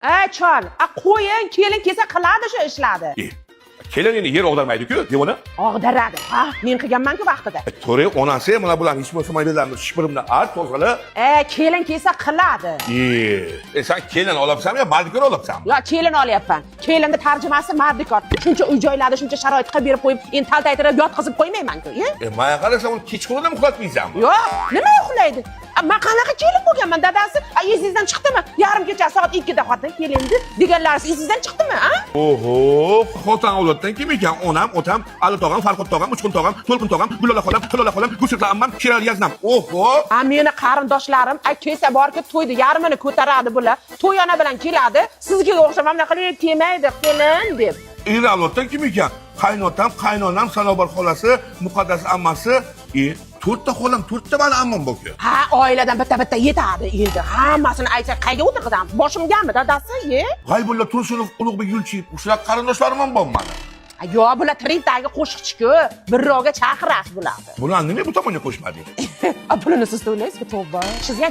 A, chol, a qo'ying, kelin kelsa qiladi shu ishlarni. E, kelin endi yer og'darmaydi-ku, devona. Og'daradi. Ha, men qilganman-ku vaqtida. E, to'g'ri, onasi mana bularni hech bo'lmasa maydalarni shipir bilan art tozala. E, kelin kelsa qiladi. E, e, sen kelin olyapsanmi yo mardikor olyapsanmi? Yo, kelin olyapman. Kelinni tarjimasi mardikor. Shuncha uy joylarni, shuncha sharoit qilib berib qo'yib, endi taltaytirib yotqizib qo'ymayman-ku, e? E, manga qarasam uni kechqurun ham uxlatmaysanmi? Yo'q, nima uxlaydi? A, man qanaqa kelin bo'lganman, dadasi? A, esingizdan chiqdimi? Yarim kecha soat 2 da "Xotin, kel endi" deganlari esingizdan chiqdimi, a? Oho, xotin avloddan kim ekan? Onam, otam, Ali tog'am, Farhod tog'am, Uchqun tog'am, To'lqin tog'am, Gulola xolam, Hilola xolam, Gulchehra ammam, Sherali yaznam. Oho! A, meni qarindoshlarim, a, kelsa borki, to'yni yarmini ko'taradi bular. To'yona bilan keladi. Sizga o'xshab mana bunaqa qilib kelmaydi, kelin deb. Er avloddan kim ekan? Qaynotam, qaynonam, Sanobar xolasi, Muqaddas ammasi. E, to'rtta xolam, to'rtta mani ammam bor-ku. Ha, oiladan bitta-bitta yetadi endi. Hammasini aytsak, qayga o'tirg'izamiz? Boshimgami, dadasi, e? G'aybulla Tursunov, Ulug'bek Yulchiyev, shular qarindoshlarim ham bor mani. A, yo'q, bular trenddagi qo'shiqchi-ku. Birrovga chaqirasiz bularni. Bularni nima bu tomonga qo'shmading? A, pulini siz to'laysiz, tavba. Sizga